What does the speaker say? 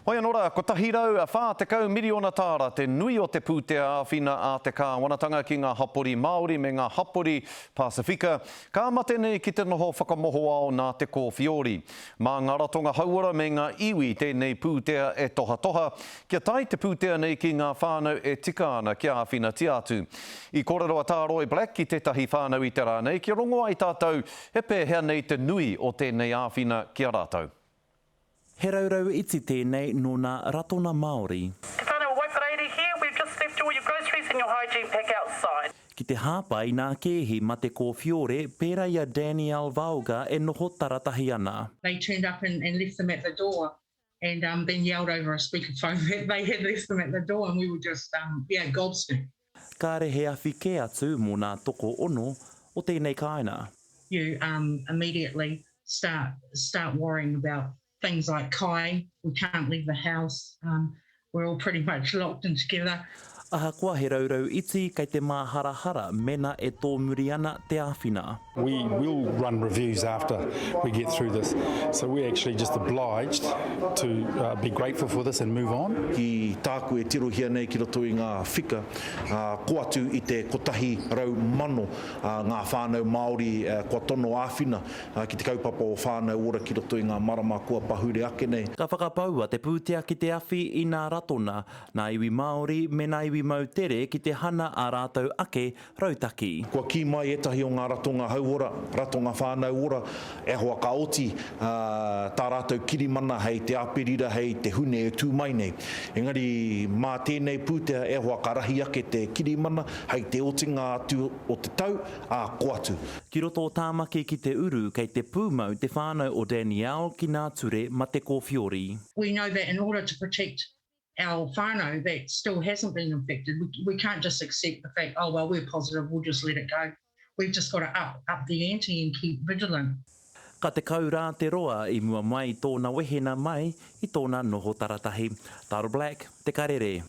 Hoi anō rā, 140 miriona tāra te nui o te pūtea āwhina a te kāwanatanga ki ngā hapori Māori me ngā hapori Pasifika, ka mate nei ki te noho whakamohoao nā te kōwhiori. Mā ngā ratonga hauora me ngā iwi tēnei pūtea e tohatoha, kia tae te pūtea nei ki ngā whānau e tika ana kia āwhinatia atu. I kōrero a Tāroi Black ki tētahi whānau i te rā nei kia rongo ai tātou he pēhea nei te nui o tēnei āwhina ki a rātou. He raurau iti tēnei nō nā Ratona Māori. Te whānau o Waiparaire here, we've just left you all your groceries and your hygiene pack outside. Ki te hāpai nā kēhi mate kōwhiore pērā i a Danielle Vaoga e noho taratahi ana. They turned up and and left them at the door and um then yelled over a speaker phone that they had left them at the door and we were just um yeah gobsmacked. Kāre he awhi kē atu mō nā tokoono o tēnei kāinga. You um immediately start start worrying about things like kai, we can't leave the house, um we're all pretty much locked in together. Ahakoa he raurau iti, kei te māharahara mena e tōmuri ana te āwhina. We will run reviews after we get through this, so we're actually just obliged to be grateful for this and move on. Ki tāku e tirohia nei ki roto i ngā whika, ko atu i te 100,000 ngā whānau Māori kua tono āwhina ki te kaupapa o Whānau Ora ki roto i ngā marama kua pahure ake nei. Ka whakapaua te pūtea ki te awhi i nā ratona, nā iwi Māori me nā iwi moutere ki te hana ā rātou ake rautaki. Kua kī mai ētahi o ngā ratonga hauora, ratonga whānau ora, e hoa ka oti tā rātou kirimana hei te Āperira, hei te Hune e tū mai nei. Engari mā tēnei pūtea e hoa ka rahi ake te kirimana hei te otinga atu o te tau, ā, ko atu. Ki roto o Tāmaki ki te Uru kei te pūmau te whānau o Danielle ki nā ture mate kōwhiori. We know that in order to protect our whānau that still hasn't been infected, we, we can't just accept the fact, oh, well, we're positive, we'll just let it go. We've just got to up, up the ante and keep vigilant. Ka 10 rā te roa i mua mai tōna wehena mai i tōna noho taratahi. Tara Black, Te Karere.